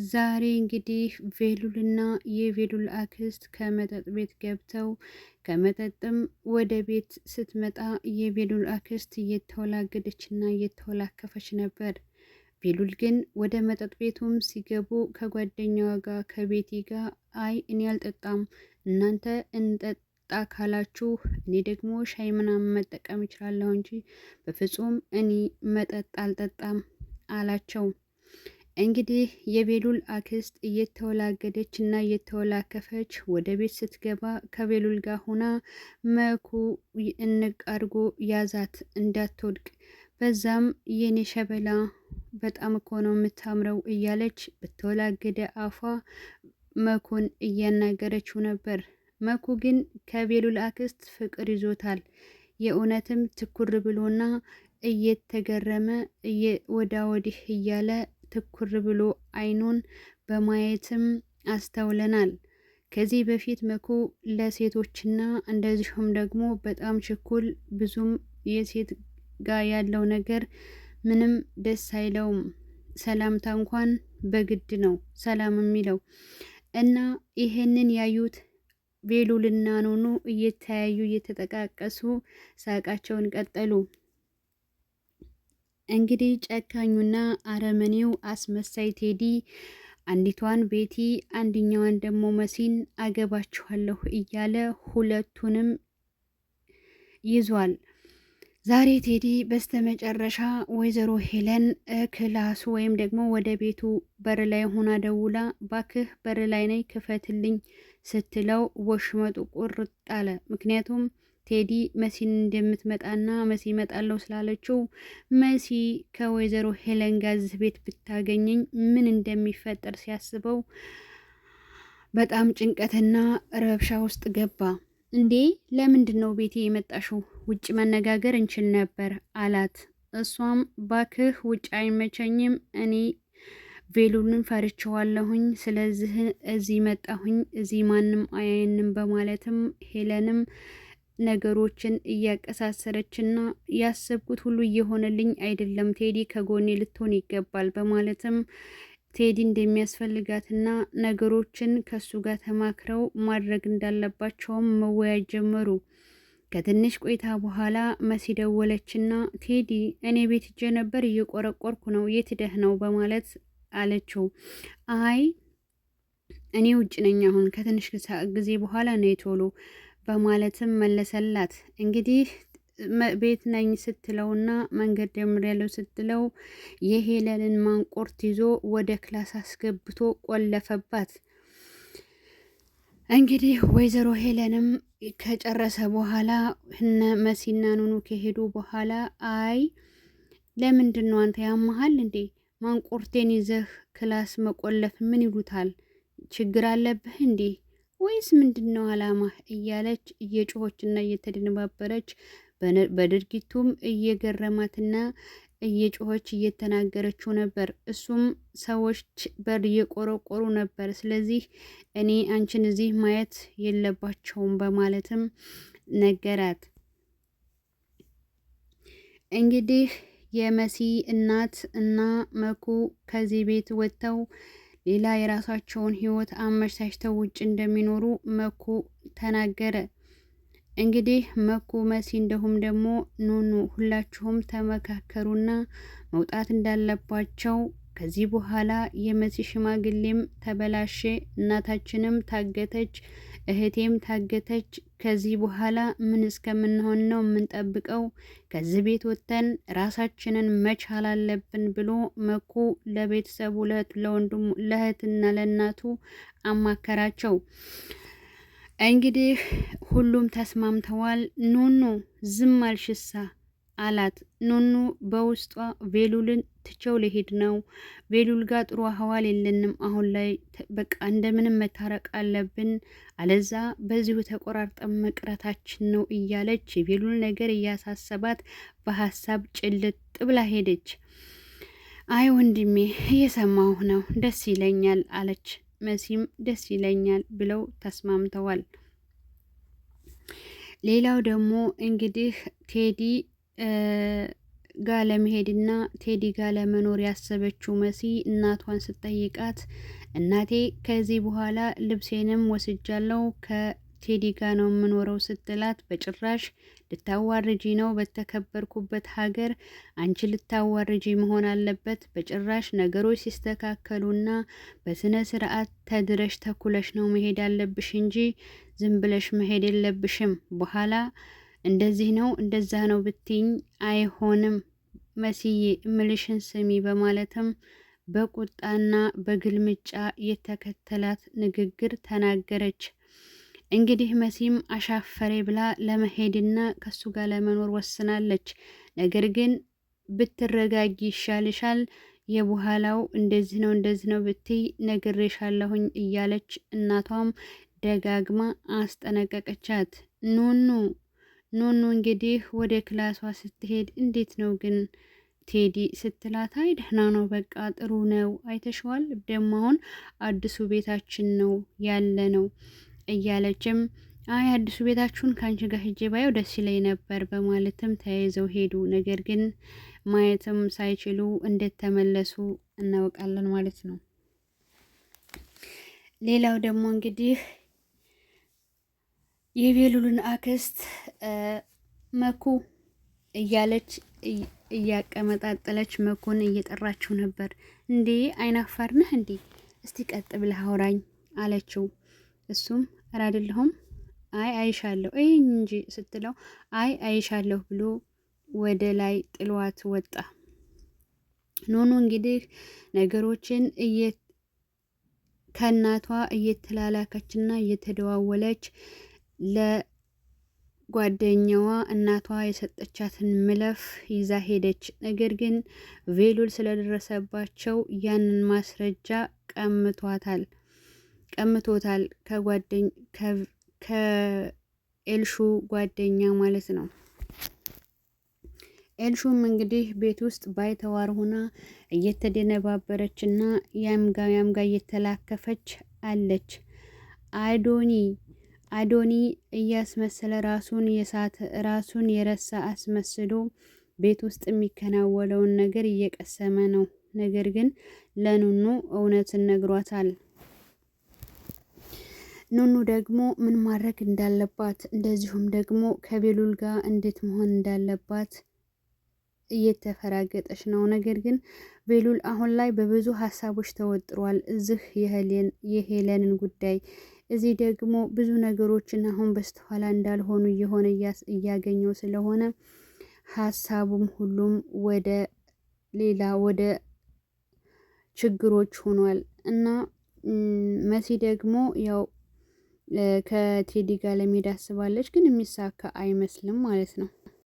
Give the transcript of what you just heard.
ዛሬ እንግዲህ ቬሉልና የቬሉል አክስት ከመጠጥ ቤት ገብተው ከመጠጥም ወደ ቤት ስትመጣ የቬሉል አክስት እየተወላገደችና እየተወላከፈች ነበር። ቬሉል ግን ወደ መጠጥ ቤቱም ሲገቡ ከጓደኛዋ ጋር ከቤቲ ጋር አይ እኔ አልጠጣም፣ እናንተ እንጠጣ ካላችሁ እኔ ደግሞ ሻይ ምናምን መጠቀም እችላለሁ እንጂ በፍጹም እኔ መጠጥ አልጠጣም አላቸው። እንግዲህ የቤሉል አክስት እየተወላገደች እና እየተወላከፈች ወደ ቤት ስትገባ ከቤሉል ጋር ሆና መኩ እንቅ አድርጎ ያዛት እንዳትወድቅ። በዛም የኔ ሸበላ በጣም እኮ ነው የምታምረው እያለች በተወላገደ አፏ መኩን እያናገረችው ነበር። መኩ ግን ከቤሉል አክስት ፍቅር ይዞታል። የእውነትም ትኩር ብሎና እየተገረመ ወዳ ወዲህ እያለ ትኩር ብሎ አይኑን በማየትም አስተውለናል። ከዚህ በፊት መኩ ለሴቶችና እንደዚሁም ደግሞ በጣም ችኩል ብዙም የሴት ጋር ያለው ነገር ምንም ደስ አይለውም። ሰላምታ እንኳን በግድ ነው ሰላም የሚለው እና ይሄንን ያዩት ቤሉልና ኑኑ እየተያዩ እየተጠቃቀሱ ሳቃቸውን ቀጠሉ። እንግዲህ ጨካኙና አረመኔው አስመሳይ ቴዲ አንዲቷን ቤቲ አንድኛዋን ደግሞ መሲን አገባችኋለሁ እያለ ሁለቱንም ይዟል። ዛሬ ቴዲ በስተመጨረሻ ወይዘሮ ሄለን ክላሱ ወይም ደግሞ ወደ ቤቱ በር ላይ ሆና ደውላ ባክህ በር ላይ ነይ ክፈትልኝ ስትለው ወሽመጡ ቁርጥ አለ። ምክንያቱም ቴዲ መሲን እንደምትመጣና መሲ እመጣለሁ ስላለችው መሲ ከወይዘሮ ሄለን ጋር እዚህ ቤት ብታገኘኝ ምን እንደሚፈጠር ሲያስበው በጣም ጭንቀትና ረብሻ ውስጥ ገባ። እንዴ ለምንድን ነው ቤቴ የመጣሽው? ውጭ መነጋገር እንችል ነበር አላት። እሷም ባክህ ውጭ አይመቸኝም፣ እኔ ቬሉንን ፈርቼዋለሁኝ፣ ስለዚህ እዚህ መጣሁኝ፣ እዚህ ማንም አያየንም በማለትም ሄለንም ነገሮችን እያቀሳሰረችና ያሰብኩት ሁሉ እየሆነልኝ አይደለም፣ ቴዲ ከጎኔ ልትሆን ይገባል በማለትም ቴዲ እንደሚያስፈልጋትና ነገሮችን ከሱ ጋር ተማክረው ማድረግ እንዳለባቸውም መወያየት ጀመሩ። ከትንሽ ቆይታ በኋላ መሲ ደወለችና ቴዲ እኔ ቤት ሄጄ ነበር እየቆረቆርኩ ነው፣ የት ሄደህ ነው በማለት አለችው። አይ እኔ ውጭ ነኝ አሁን ከትንሽ ጊዜ በኋላ ነይ ቶሎ በማለትም መለሰላት። እንግዲህ ቤት ነኝ ስትለውና መንገድ ጀምሬያለሁ ስትለው የሄለንን ማንቁርት ይዞ ወደ class አስገብቶ ቆለፈባት። እንግዲህ ወይዘሮ ሄለንም ከጨረሰ በኋላ እነ መሲና ኑኑ ከሄዱ በኋላ አይ ለምንድን ነው አንተ ያመሃል እንዴ? ማንቁርቴን ይዘህ class መቆለፍ ምን ይሉታል? ችግር አለብህ እንዴ ወይስ ምንድን ነው አላማህ? እያለች እየጮኸችና እየተደነባበረች በድርጊቱም እየገረማትና እየጮኸች እየተናገረችው ነበር። እሱም ሰዎች በር እየቆረቆሩ ነበር፣ ስለዚህ እኔ አንቺን እዚህ ማየት የለባቸውም በማለትም ነገራት። እንግዲህ የመሲ እናት እና መኩ ከዚህ ቤት ወጥተው ሌላ የራሳቸውን ህይወት አመቻችተው ውጭ እንደሚኖሩ መኩ ተናገረ። እንግዲህ መኩ መሲ እንደሁም ደግሞ ኑኑ ሁላችሁም ተመካከሩና መውጣት እንዳለባቸው ከዚህ በኋላ የመሲ ሽማግሌም ተበላሸ፣ እናታችንም ታገተች፣ እህቴም ታገተች። ከዚህ በኋላ ምን እስከምንሆን ነው የምንጠብቀው? ከዚህ ቤት ወጥተን ራሳችንን መቻል አለብን ብሎ መኩ ለቤተሰቡ ለወንድሙ፣ ለእህትና ለእናቱ አማከራቸው። እንግዲህ ሁሉም ተስማምተዋል። ኑኑ ዝም አልሽሳ አላት። ኑኑ በውስጧ ቬሉልን ትቼው ልሄድ ነው፣ ቬሉል ጋር ጥሩ አህዋል የለንም አሁን ላይ በቃ እንደምንም መታረቅ አለብን፣ አለዛ በዚሁ ተቆራርጠን መቅረታችን ነው እያለች የቬሉል ነገር እያሳሰባት በሀሳብ ጭልጥ ብላ ሄደች። አይ ወንድሜ እየሰማሁ ነው፣ ደስ ይለኛል አለች። መሲም ደስ ይለኛል ብለው ተስማምተዋል። ሌላው ደግሞ እንግዲህ ቴዲ ጋ ለመሄድና ቴዲ ጋ ለመኖር ያሰበችው መሲ እናቷን ስትጠይቃት እናቴ ከዚህ በኋላ ልብሴንም ወስጃለው ከቴዲ ጋ ነው የምኖረው ስትላት፣ በጭራሽ ልታዋርጂ ነው፣ በተከበርኩበት ሀገር አንቺ ልታዋርጂ መሆን አለበት። በጭራሽ ነገሮች ሲስተካከሉና በስነ ስርዓት ተድረሽ ተኩለሽ ነው መሄድ አለብሽ እንጂ ዝም ብለሽ መሄድ የለብሽም። በኋላ እንደዚህ ነው እንደዛ ነው ብትኝ አይሆንም መስዬ እምልሽን ስሚ በማለትም በቁጣና በግልምጫ የተከተላት ንግግር ተናገረች። እንግዲህ መሲም አሻፈሬ ብላ ለመሄድና ከሱ ጋር ለመኖር ወስናለች። ነገር ግን ብትረጋጊ ይሻልሻል፣ የበኋላው እንደዚህ ነው እንደዚህ ነው ብትይ ነግሬሻለሁኝ እያለች እናቷም ደጋግማ አስጠነቀቀቻት። ኑኑ ኑኑ እንግዲህ ወደ ክላሷ ስትሄድ እንዴት ነው ግን ቴዲ ስትላት፣ አይ ደህና ነው፣ በቃ ጥሩ ነው፣ አይተሸዋል፣ ደግሞ አሁን አዲሱ ቤታችን ነው ያለ ነው እያለችም አይ አዲሱ ቤታችሁን ከአንቺ ጋር ሂጄ ባየው ደስ ይለኝ ነበር በማለትም ተያይዘው ሄዱ። ነገር ግን ማየትም ሳይችሉ እንደተመለሱ እናውቃለን ማለት ነው። ሌላው ደግሞ እንግዲህ የቤሉልን አክስት መኩ እያለች እያቀመጣጠለች መኩን እየጠራችው ነበር። እንዴ አይናፋር ነህ እንዴ? እስቲ ቀጥ ብለህ አውራኝ አለችው። እሱም ኧረ አይደለሁም አይ አይሻለሁ እይኝ እንጂ ስትለው አይ አይሻለሁ ብሎ ወደ ላይ ጥሏት ወጣ። ኑኑ እንግዲህ ነገሮችን ከእናቷ እየተላላከችና እየተደዋወለች ለጓደኛዋ እናቷ የሰጠቻትን ملف ይዛ ሄደች። ነገር ግን ቬሉል ስለደረሰባቸው ያንን ማስረጃ ቀምቷታል ቀምቶታል ከኤልሹ ጓደኛ ማለት ነው። ኤልሹም እንግዲህ ቤት ውስጥ ባይተዋር ሆና እየተደነባበረች እና ያምጋ ያምጋ እየተላከፈች አለች። አዶኒ አዶኒ እያስመሰለ ራሱን የሳተ ራሱን የረሳ አስመስሎ ቤት ውስጥ የሚከናወለውን ነገር እየቀሰመ ነው። ነገር ግን ለኑኑ እውነትን ነግሯታል። ኑኑ ደግሞ ምን ማድረግ እንዳለባት እንደዚሁም ደግሞ ከቤሉል ጋር እንዴት መሆን እንዳለባት እየተፈራገጠች ነው። ነገር ግን ቤሉል አሁን ላይ በብዙ ሀሳቦች ተወጥሯል። እዚህ የሄለንን ጉዳይ እዚህ ደግሞ ብዙ ነገሮችን አሁን በስተኋላ እንዳልሆኑ እየሆነ እያገኘው ስለሆነ ሀሳቡም ሁሉም ወደ ሌላ ወደ ችግሮች ሆኗል እና መሲ ደግሞ ያው ከቴዲ ጋር ለመሄድ አስባለች፣ ግን የሚሳካ አይመስልም ማለት ነው።